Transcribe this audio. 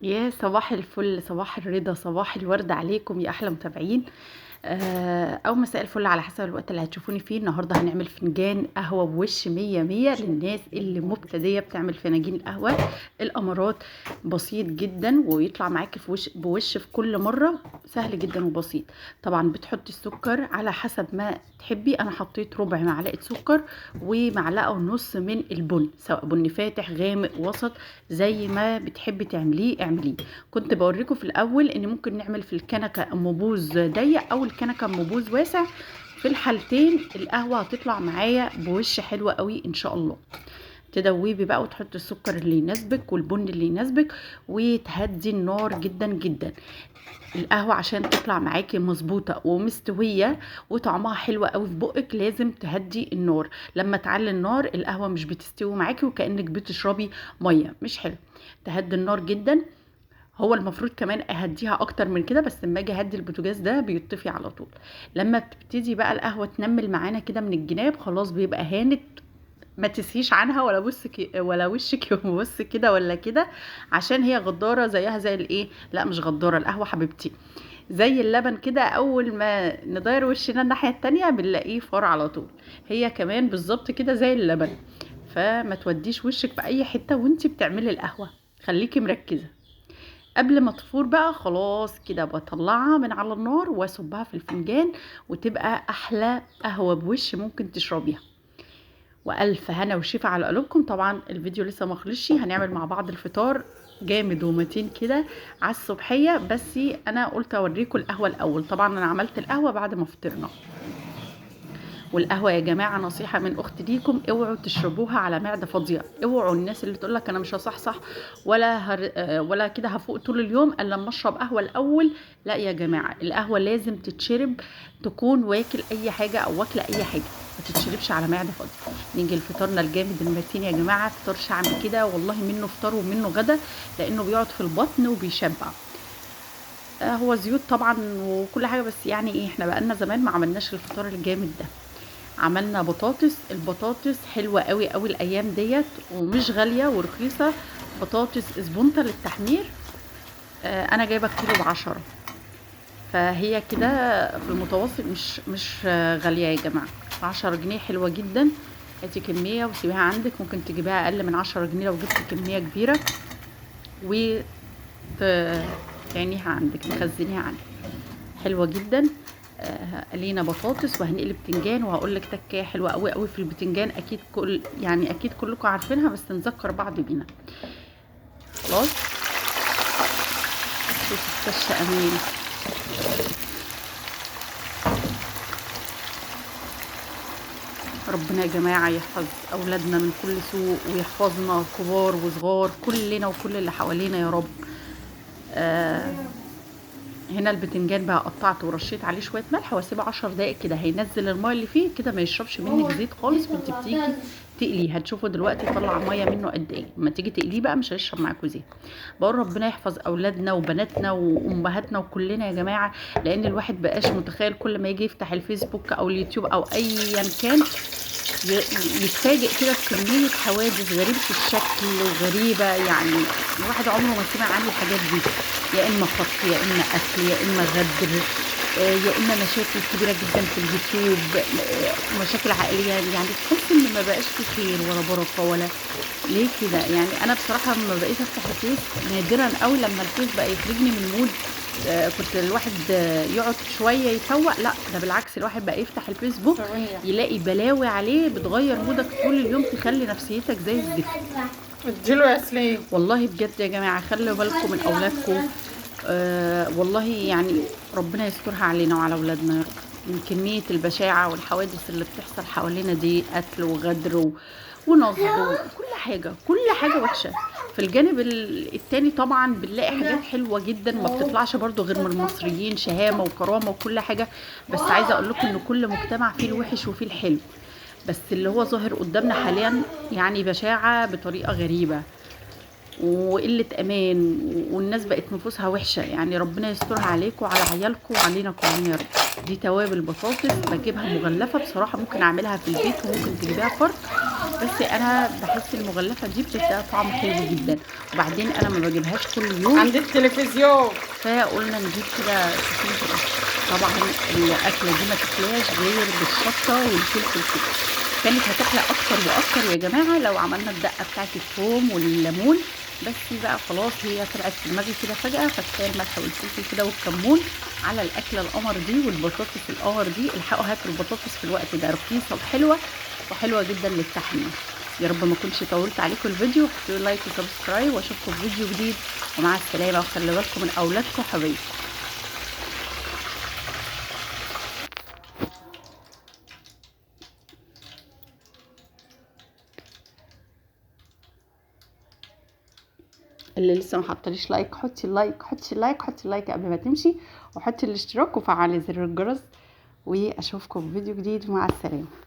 يا صباح الفل، صباح الرضا، صباح الورد عليكم يا احلى متابعين، او مساء الفل على حسب الوقت اللي هتشوفوني فيه. النهارده هنعمل فنجان قهوة بوش مية مية للناس اللي مبتديه بتعمل فناجين القهوة. الامارات بسيط جدا ويطلع معاكي في وش بوش في كل مرة، سهل جدا وبسيط. طبعا بتحطي السكر على حسب ما تحبي، انا حطيت ربع معلقه سكر ومعلقة ونص من البن، سواء بن فاتح غامق وسط زي ما بتحبي تعمليه اعمليه. كنت بوريكم في الاول ان ممكن نعمل في الكنكه ام بوز ضيق او الكنكه ام بوز واسع، في الحالتين القهوة هتطلع معايا بوش حلو قوي ان شاء الله. تدوبي بقى وتحطي السكر اللي يناسبك والبن اللي يناسبك وتهدي النار جدا جدا. القهوة عشان تطلع معاكي مظبوطة ومستويه وطعمها حلو قوي في بقك لازم تهدي النار. لما تعلي النار القهوة مش بتستوي معاكي وكانك بتشربي مية، مش حلو. تهدي النار جدا. هو المفروض كمان اهديها اكتر من كده، بس لما اجي اهدي البوتاجاز ده بيطفي على طول. لما بتبتدي بقى القهوة تنمل معانا كده من الجناب خلاص بيبقى هانت، ما تسهيش عنها ولا بص ولا وشك بص كده ولا كده، عشان هي غداره زيها زي الايه، لا مش غداره القهوة حبيبتي، زي اللبن كده، اول ما ندير وشنا الناحية التانية بنلاقيه فار على طول. هي كمان بالظبط كده زي اللبن، فما توديش وشك في اي حتة وانتي بتعملي القهوة، خليكي مركزه. قبل ما تفور بقى خلاص كده بطلعها من على النار واصبها في الفنجان، وتبقى احلى قهوة بوش ممكن تشربيها. والف هنا وشفا على قلوبكم. طبعا الفيديو لسه ما خلصش، هنعمل مع بعض الفطار جامد ومتين كده على الصبحية، بس انا قلت اوريكم القهوة الاول. طبعا انا عملت القهوة بعد ما فطرنا. والقهوة يا جماعة نصيحة من اخت ليكم، اوعوا تشربوها على معده فاضية. اوعوا الناس اللي تقول لك انا مش هصحصح ولا كده هفوق طول اليوم الا لما اشرب قهوة الاول، لا يا جماعة، القهوة لازم تتشرب تكون واكل اي حاجة او واكله اي حاجة، ما تتشربش على معده فاضية. نيجي لفطارنا الجامد المتين يا جماعة، فطار شعبي كده والله منه فطار ومنه غدا، لانه بيقعد في البطن وبيشبع. هو زيوت طبعا وكل حاجة، بس يعني ايه، احنا بقالنا زمان ما عملناش الفطار الجامد ده. عملنا بطاطس، البطاطس حلوة قوي قوي الايام ديت ومش غالية ورخيصه. بطاطس اسبونتا للتحمير، انا جايبه كيلو ب10، فهي كده في المتوسط مش غالية يا جماعة، 10 جنيه حلوة جدا. هاتي كمية وسيبيها عندك، ممكن تجيبيها اقل من 10 جنيه لو جبتي كمية كبيرة و تعينيها عندك، تخزنيها عندك، حلوة جدا. قلينا بطاطس وهنقلب بتنجان، وهقول لك تكايه حلوة قوي قوي في البتنجان، اكيد كل يعني اكيد كلكم عارفينها، بس نذكر بعض بينا. خلاص شوف الفشه امان. ربنا يا جماعة يحفظ اولادنا من كل سوء، ويحفظنا كبار وصغار كلنا وكل اللي حوالينا يا رب. هنا البتنجان بقى قطعته ورشيت عليه شوية ملح واسيبه 10 دقايق كده، هينزل المية اللي فيه كده، ما يشربش منك زيت خالص وانت بتيجي تقليه. هتشوفوا دلوقتي طلع مية منه قد ايه، لما تيجي تقليه بقى مش هيشرب معاكوا زيت. بقول ربنا يحفظ اولادنا وبناتنا وامهاتنا وكلنا يا جماعة، لان الواحد بقاش متخيل كل ما يجي يفتح الفيسبوك او اليوتيوب او ايا كان يتفاجئ كده بكمية حوادث غريبة الشكل وغريبة، يعني الواحد عمره ما سمع عن الحاجات دي، يا اما خطف يا اما قتل يا اما غدر يا اما مشاكل كبيرة جدا في اليوتيوب، مشاكل عائلية، يعني تحس ان ما بقاش في خير ولا بركة ولا ليه كده. يعني انا بصراحة ما بقيت افتح الفيس نادرا قوي، لما الفيس بقى يخرجني من mood، كنت الواحد يقعد شوية يفوق، لا ده بالعكس الواحد بقى يفتح الفيسبوك يلاقي بلاوي عليه بتغير mood ك طول اليوم، تخلي نفسيتك زي الزفت. اديله يا سليم والله بجد يا جماعة، خلوا بالكم من اولادكم. والله يعني ربنا يسترها علينا وعلى اولادنا يا رب، من كمية البشاعه والحوادث اللي بتحصل حوالينا دي، قتل وغدر ونصب وكل حاجة، كل حاجة وحشة. في الجانب التاني طبعا بنلاقي حاجات حلوة جدا ما بتطلعش برضو غير من المصريين، شهامه وكرامة وكل حاجة، بس عايزه اقول لكم ان كل مجتمع فيه الوحش وفيه الحلو، بس اللي هو ظاهر قدامنا حاليا يعني بشاعه بطريقة غريبة وقلة امان، والناس بقت نفوسها وحشة، يعني ربنا يسترها عليكم وعلى عيالكم وعلينا كلنا يا رب. دي توابل بطاطس بجيبها مغلفه بصراحة، ممكن اعملها في البيت وممكن تجيبيها فرد، بس انا بحس المغلفه دي بتديها طعم حلو جدا. وبعدين انا ما بجيبهاش كل يوم عند التلفزيون، فقلنا نجيب كده. طبعا الاكلة دي ما تاكلهاش غير بالشطه والفلفل كده، كانت هتحلى اكتر واكتر يا جماعة لو عملنا الدقة بتاعت الثوم والليمون، بس بقى خلاص هي طلعت في دماغي كده فجاة، فكفايه الملح والفلفل كده والكمون على الاكلة القمر دي والبطاطس القمر دي. الحقوا هاتوا البطاطس في الوقت ده، رخيصة وحلوه وحلوه جدا للتحمير. يا رب ما اكونش طولت عليكم الفيديو، حطوا like و subscribe، واشوفكم في فيديو جديد، ومع السلامة، وخلي بالكم من اولادكم حبايبي. اللي لسه ما حطليش like حطي like، حطي like، حطي like قبل ما تمشي، وحطي الاشتراك وفعلي زر الجرس، واشوفكم في فيديو جديد، ومع السلامة.